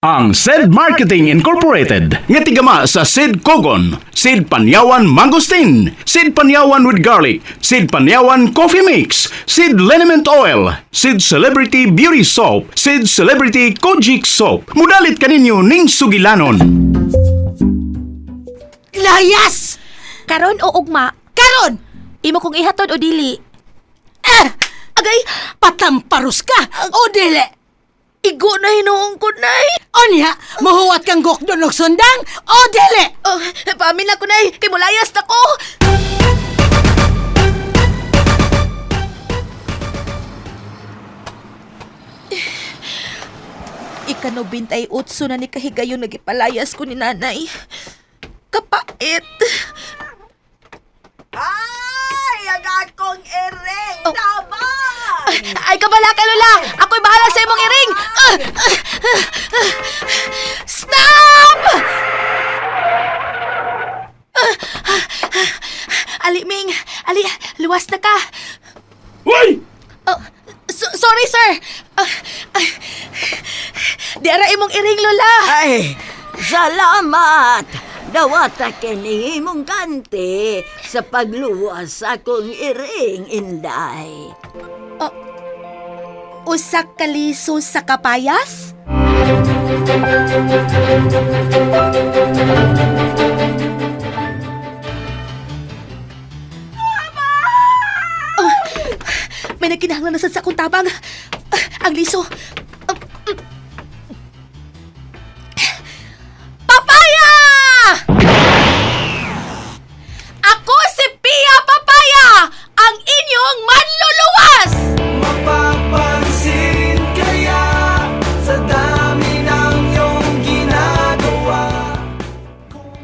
Ang Said Marketing Incorporated nga tigama sa Sid Kogon, Sid Panyawan Mangosteen, Sid Panyawan with Garlic, Sid Panyawan Coffee Mix, Sid Liniment Oil, Sid Celebrity Beauty Soap, Sid Celebrity Kojic Soap. Mudalit kaninyo ning sugilanon. Layas! Karon o ugma, Karon! imo kong ihatod o dili. Ah! Agay, Patamparus ka! O dili! Igo na hinuong ko, Nay. Onya, mahuwat kang gokdon og sundang! O dili! Oh, paamin na ko, Nay. Kay mulayas na ko. Ika-98 na ni kahigayon nagipalayas ko ni nanay. Kapait. Ay, ang akong iring! Oh. Tabang! Ay, kabala ka, Lola! Ako'y bahala sa imong iring! Ah! Ah! Ah! Stop! Ah! Ah! Ah! Ali, Ming! Ali, luwas na ka! Uy! Oh, sorry, sir! Ah, ah, di ara imong iring, Lola! Ay, salamat! Dawata kini imong kanti sa pagluwas sa akong iring, Inday. Usa ka liso sa kapayas? Oh, may nagkinahanglan na sad sa akong tabang. Ah, ang liso. Ah, Papaya! Ako si Pia Papaya, ang inyong manluluwas! Mapapansin kaya sa dami ng iyong ginagawa.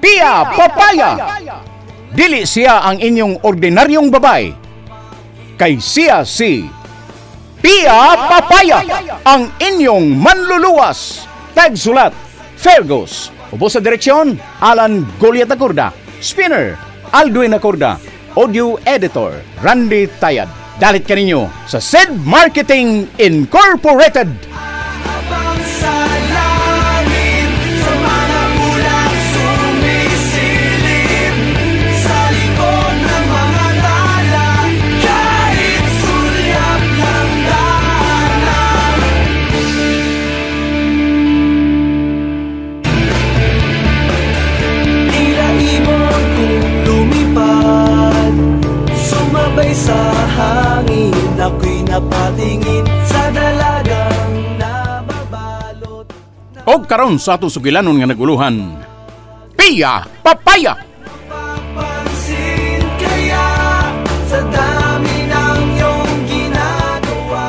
Pia Papaya! Dili siya ang inyong ordinaryong babay. Kay siya si Pia Papaya, ang inyong manluluwas. Tagsulat, Fergus. Ubo sa direksyon, Alan Goliat Acorda. Spinner, Aldwin Acorda. Audio Editor, Randy Tayad. Dalit kaninyo sa Sid Marketing Incorporated. Habang sa langit, sa mga ulap sumisilip, sa likod ng mga tala, kahit sulyap ng daanan. Tila ibon kong lumipad, sumabay sa hangin, ako'y napatingin sa dalagang nababalot. Og karon sa atong sugilanon nga naguluhan. Pia Papaya! Papansin kaya sa dami ng iyong ginagawa.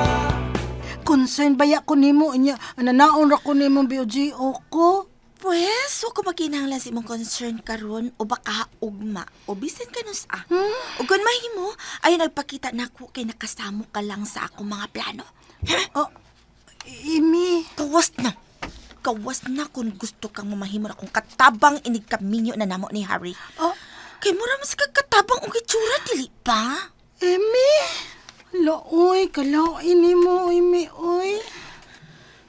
Concern baya ko nimo inya, ananaon ra ko nimo BOGO ko. Pwes, wa ko makinahanglan sa imong concern karon o baka ugma o bisan kanus a. O kun mahimo ay nagpakita nako kay nakasamo ka lang sa akong mga plano. Oh, Imi. Kawas na. Kawas na kung gusto kang mamahimo na akong katabang inig kaminyo na namo ni Harry. Oh, Kay mura mas kag katabang og itsura dili pa. Imi. Laoy, kalain nimo, Imi, oy.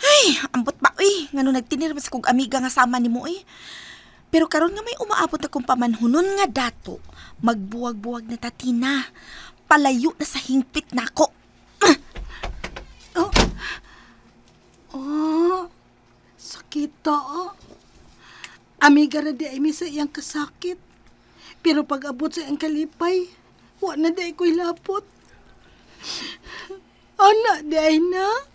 Ay, ambot ba uy, ngano nagtinir man sa kog amiga nga sama nimo uy. Pero karon nga may umaabot akong pamanhunon nga dato, magbuwag-buwag na tatina. Palayo na sa hingpit nako. Oh. Oh, sakita, oh. Amiga ra di ay mi sa iyang kasakit. Pero pag abot sa iyang kalipay, wa na di ay ko'y lapot. Ana, di ay na.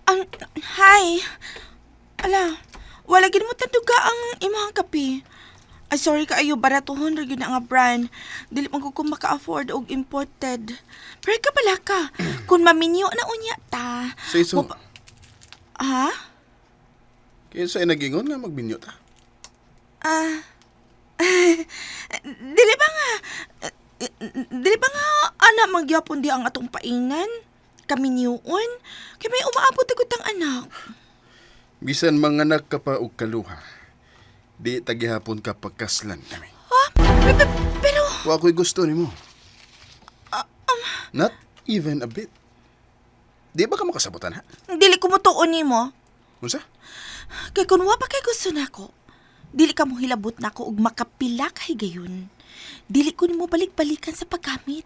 Ang hi. Ala, wala gid mo tanduga ang imong kape. Ay, sorry kaayo, baratuhon ra gyud na nga brand. Dili man ko maka-afford og imported. Pero ka pala ka, kung maminyo na unya ta. Say so. Ha? Kaya sa nagingon nga magbinyo ta. Ah. Dili ba nga ana magyapon di ang atong painan? kaminyuon. Kay may umaabot agud ang anak. Bisan manganak ka pa og kaluha, di tagihapon ka pagkaslan, Amy. Ha? Pero Wa ko'y gusto nimo. Not even a bit. Di ba ka makasabotan, ha? dili ko motuon nimo. Unsa? Kay kun wa pa kay gusto nako, dili ka mo hilabot nako og makapila ka higayon. Dili ko nimo balik-balikan sa paggamit.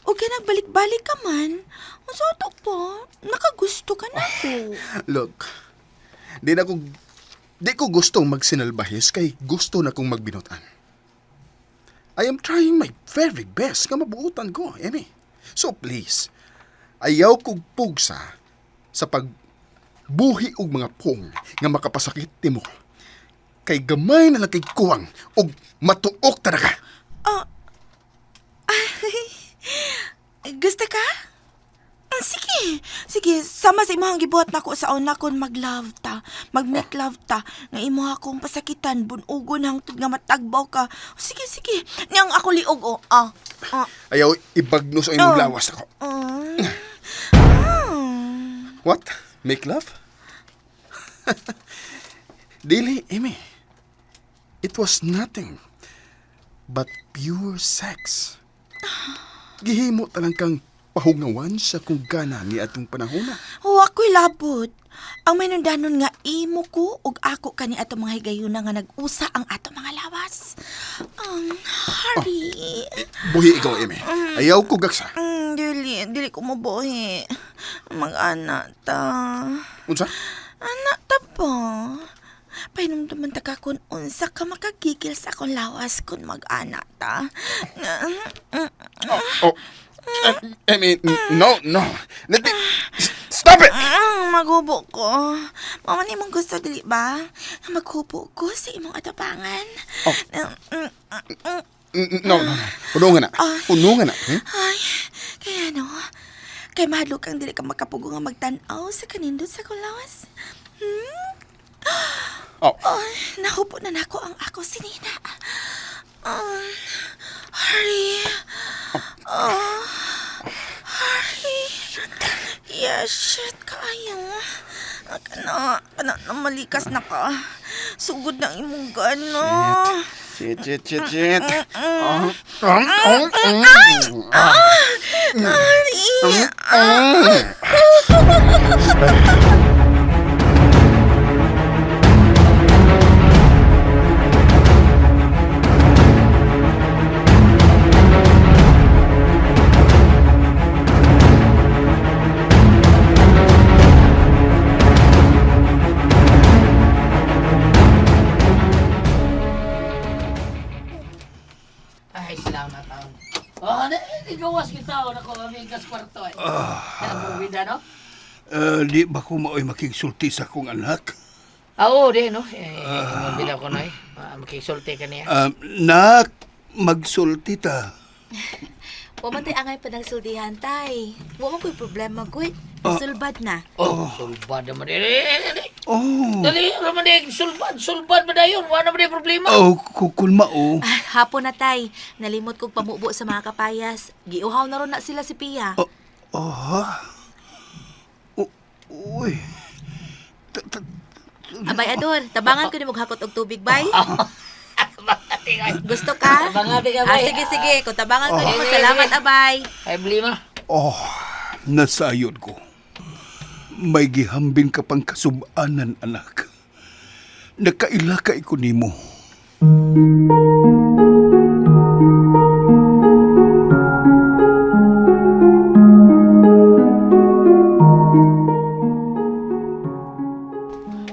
O kay nagbalik-balik ka man, unsa ato pa, nakagusto ka nako. Look, di na ko di ko gustong magsinalbahis kay gusto na kong magbinutan. I am trying my very best nga mabuotan ko, Emmy. So please, ayaw kog pugsa sa pagbuhi og mga pong nga makapasakit nimo. Kay gamay na lang kay kuwang og matuok talaga. Gusto ka? Sige, sige, sama sa imong gibuhat nako sa una kon mag-love ta, mag-make love ta, nga imo akong pasakitan, bunugon hangtod nga matagbaw ka. Sige, sige, niyang ako liog oh. Ah, ah. Ayaw ibagnos ang imong Oh. lawas ako. Mm. What? Make love? Dili, Amy. It was nothing but pure sex. Gihimo talang kang pahungawan sa kung gana ni atong panahona. Wa ko'y labot. Ang minundanon nga imo ko ug ako kani atong mga higayuna nga nag-usa ang atong mga lawas. Harry. Buhi ikaw, Amy. Ayaw ko gaksa. Dili, dili ko mabuhi. Mag-ana ta. Unsa? Ana ta po. Pahinumduman ta ka kung unsa ka makagigil sa akong lawas kung mag-ana ta. Oh, Amy, no, no. Let me... Stop it! Maghubo ko. Mama ni mong gusto, dili ba? Maghubo ko sa imong atapangan. Oh. No, no, no. Punungan na. Punungan na. Hmm? Ay, kaya no, kay mahadlok kang dili ka makapugo nga magtan-aw sa kanindot sa akong lawas. Hmm? Oh, Ay, nahubo na nako ang ako sinina. Hurry. Oh, hurry. Yeah, shit, kaayo. Kana, kana, na malikas na ka. Sugod ng imong gano. Shit, shit, shit, shit. Oh, oh, oh, mm. Ah. Hurry. Ay, salamat taon. Oh, na, gawas kita oh, nako kami kas kwarto eh. Ah. Buwida no? Di ba ko mao'y makigsulti sa akong anak? Ah, oo, di no. Eh, uh, bilaw ko no eh. Makisulti ka niya. Nak, magsulti ta. Wa man tay angay panagsultihan tay. Wa man ko'y problema gud. Sulbad na. Oh, sulbad naman. Eh, eh, eh, eh. Oh, Dali, naman eh, sulbad, sulbad ba dayon? Wala naman eh problema. oh, kukun mao. Ah, hapon na tay. Nalimot kog pamubo sa mga kapayas. Giuhaw na ron na sila si Pia. Oh, ha? Uy. Abay Ador, tabangan ko ni hakot og tubig bay. Gusto ka? Tabangan di ka, Ah, bay. sige sige, kung tabangan ko nimo, salamat abay. Ay, problema. Oh, nasayod ko. May gihambin ka pang kasubanan, anak. Nakaila ka ko nimo.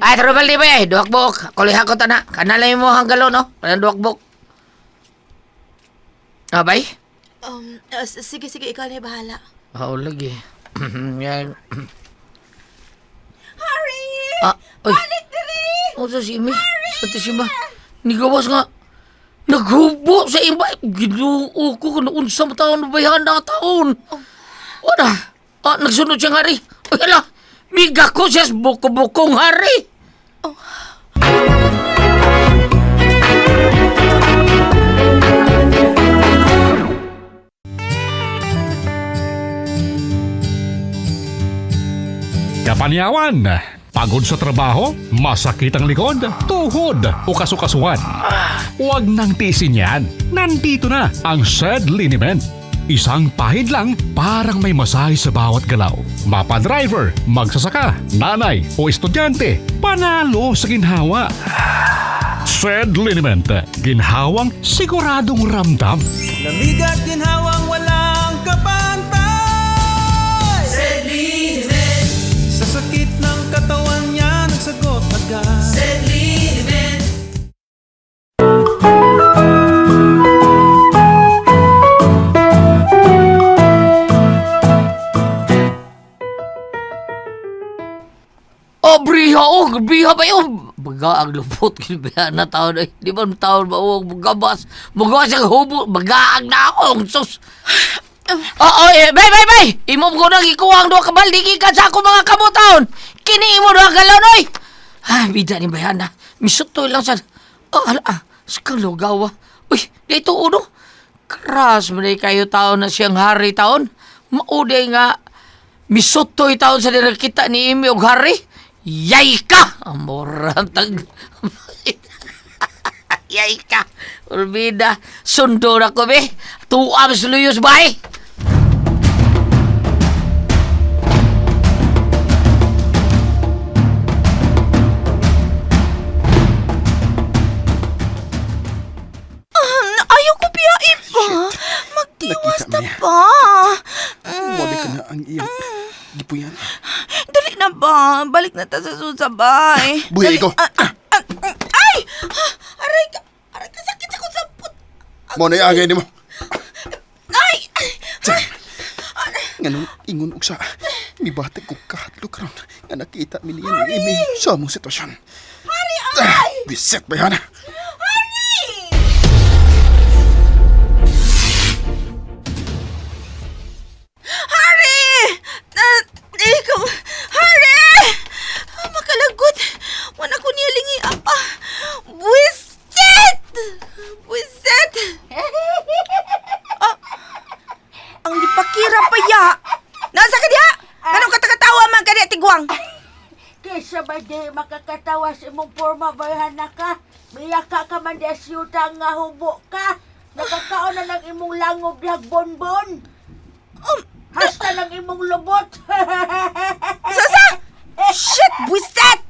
Ay, trouble di ba eh? Duwak buok. Kuliha ko ta na. Kanalay mo ang galon, no? Kanang duwak buok. Ah, bay? Sige sige, ikaw na bahala. Oo, lagi. Yan. Harry! Ah, oy. Balik diri! Unsa si Amy? Sa ti si ma? Nigawas nga. Naghubo sa imba. Ginoo ko kung unsa mo taon bayan na taon. Wala. Ah, nagsunod siyang hari. Uy, ala. Miga ko siya sa buko-bukong hari. Kapanyawan, pagod sa trabaho, masakit ang likod, tuhod o kasukasuan. Huwag nang tiisin yan. Nandito na ang Shed Liniment. Isang pahid lang parang may masahe sa bawat galaw. Mapa-driver, magsasaka, nanay o estudyante, panalo sa ginhawa. Shed Liniment, ginhawang siguradong ramdam. Lamig at ginhawang walang kapantay. Sa sakit ng katawan niya, nagsagot agad. Oh, briha, oh, briha ba yun? Baga ang lupot, kinibayaan na taon. Ay, di ba taon ba, oh, gabas. Magawas ang hubo, bagaang na ako, ang sus. Oo, oh, eh, bay, bay, bay! Imo ko nang ikuha ang duha ka baldi gikan sa ako mga kamutaon. Kini imo duha ka galon, oy! Ay, bida ni bayana. Misutoy lang sa... Oh, ala, ah, sa kalugawa. Uy, dito uno. Kras man eh, kayo taon na siyang hari taon. Mauday nga, misutoy taon sa dinakita ni Imi og hari. Yay ka! Amorang tag... Yay ka! Urbida, sundo na ko, be. Tuam sa luyos, bay! Ayaw ko biyain pa. Magtiwas Nakita ta niya. pa. Wala ka na ang iyang gipuyan. Dali na ba? Balik na ta sa susabay. Buhi Dali. ko. Ah, ah, ah, ah, ay! Ah, Aray ka! Aray ka! Sakit sa kong sampot! Mo na iagay nimo. Ay! Nganong ingon og sa mibatik ko kahadlok karon nga nakita mi niya ni Amy sa among sitwasyon. Hari! Ay! Bisit ba yan? Hari! Hari! Ah, ikaw! Hari! Ah, makalagot! Wala ko niya lingi apa. Buwisit! Buwisit! Ah, ang lipakira pa ya! Nasa ka diha? Anong katakatawa man ka diha, tigwang? Kaysa ba di makakatawa sa imong forma bayhana ka? Miyaka ka man di asyuta nga hubo ka. Nakakaon na ng imong langob dihag bonbon. Hasta ng imong lubot. Sasa! Shit! Buwisit!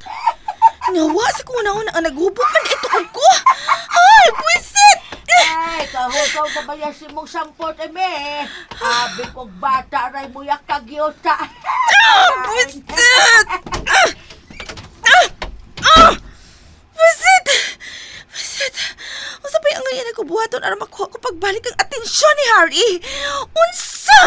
Nawa sa kung una ang naghubot man ito ko. Ay, buwisit! Ay, kahukaw na ba yan sa imong sampot, eme? Abi kong bata, aray mo yakag yuta. Ah, buwisit! Ah! Ah! Ah! Buwisit! Buwisit! Unsa pa ang ngayon ako buhaton aron makuha ko pagbalik ang atensyon ni Harry? Unsa?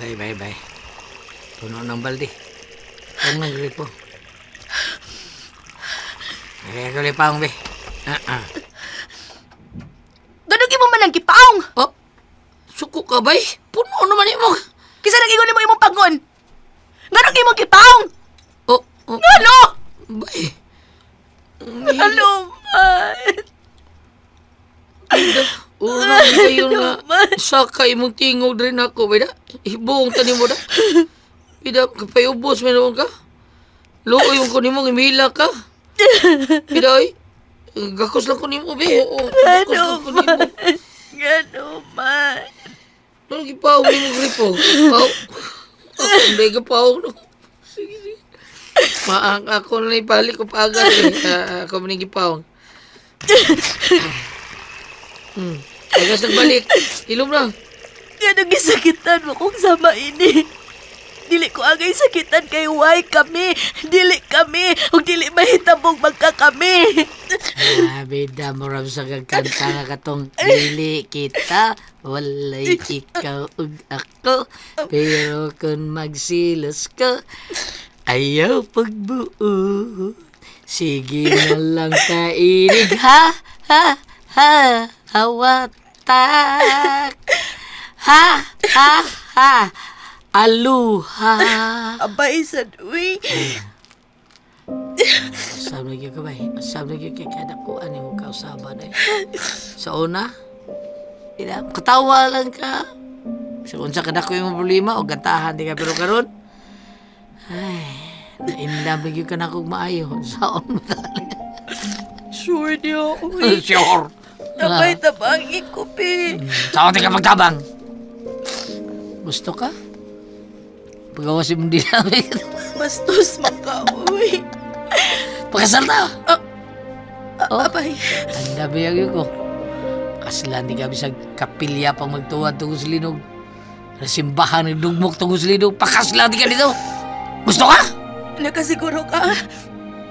Bay, bay, bay. Puno ng balde. Huwag nang gripo. Ay, ako lipaong, be. Ah, ah. Ganun imo man ang gipaong. Oh, suko ka, bay. Puno naman imo. Kisa nang ingon nimo imong pangon. Nganong imong gipaong? Oh, oh. Ngano? Bay. Ngano man? Una, kayo nga. Saka imong tingog rin ako, bay da. Ibuong tani mo da. Bida, kapayubos may naman ka. Luoy yung kunin mo, imila ka. Bida, oy. Gakos lang kunin mo, be. Oo, gakos lang kunin mo. Ngano man? Ano gipaw mo gripo? Paw. Ako, hindi ka paw. No. Sige, sige. Maang ako na ipalik ko pa agad. Eh. Ah, ako man yung gipaw. Agas nagbalik. Ilom na. Nganong gisakitan mo kung sama ini? Dili ko angay sakitan kay why kami. Dili kami. Ug dili mahitabong magkakami. Ah, bida mo ram sa kagkanta nga katong dili kita, walay ikaw ug ako. Pero kung magsilos ka, ayaw pagbuo. Sige na lang kainig, ha, ha, ha. Tawatak. Ha, ha, ha. Aluha. Abay sad, uy. Sabi na ka ba? Sabi na kay kada ko ani mo kausaban eh. Sa una, ina, katawa lang ka. Sa unsa ka dako yung problema o gantahan di ka pero karon. Ay, naindam gyud ka na kog maayo. Saon mo tali? Sure niyo, uy. Sure. Abay, tabangi ko, pi. Saon di ka magtabang? Gusto ka? Pagawasin mo din namin. Bastos man ka, uy. Pakasal ta! Oh. Abay. Ang dami ang ko. Kaslan di kami sa kapilya pang magtuwa tungkol sa linog. Sa simbahan ng dugmok tungkol sa linog. Pakaslan di ka dito. Gusto ka? Nakasiguro ka?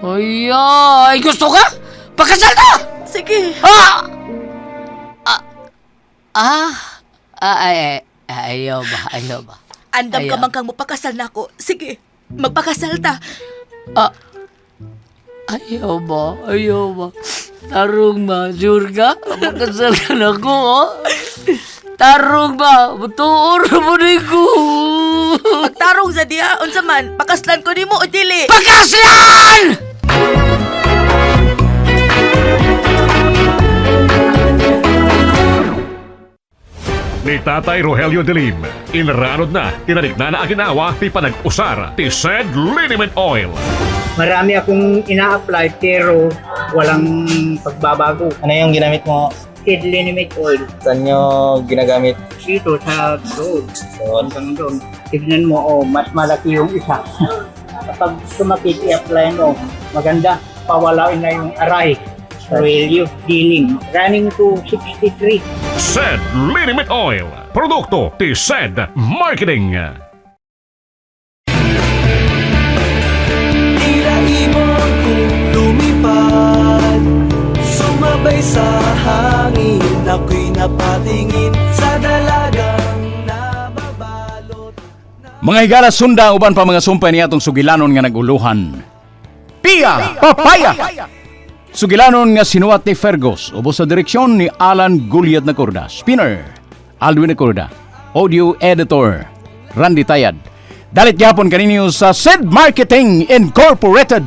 Ay, ay, gusto ka? Pakasal ta! Sige. Ah! Ah! Ah! Ah, ay, ay, ayaw ba, ayaw ba? Andam ka Ayaw. man kang mapakasal na ako. Sige, magpakasal ta. Ah, ayaw ba, ayaw ba? Tarong ba, sure ka? Makasal ka na ko, oh. Tarong ba? Tuor mo ni ko. Pagtarong sa diha, unsa man, pakaslan ko nimo o dili. Pakaslan! Ni Tatay Rogelio Delim, inranod na, tinarik na na ang ginawa, ti panag-usar, ti said liniment oil. Marami akong ina-apply pero walang pagbabago. Ano yung ginamit mo? Seed liniment oil. Saan nyo ginagamit? Dito sa doon. Hanggang doon. Tignan mo, oh, mas malaki yung isa. Kapag sumakit, i-apply mo. Maganda. Pawalain na yung aray. Roelio Dealing. Running to 63. Said liniment oil. Produkto ti said marketing. Tila ibon kong lumipad, sumabay sa hangin. Ako'y napatingin sa dalagang nababalot. Mga higala sunda uban pa mga sumpay niya atong sugilanon nga naguluhan. Pia Papaya! Sugilanon nga sinuwat ni Fergus ubos sa direksyon ni Alan Guliat Nacorda. Spinner, Alwin Nacorda. Audio Editor, Randy Tayad. Dalit gyapon kaninyo sa Sid Marketing Incorporated.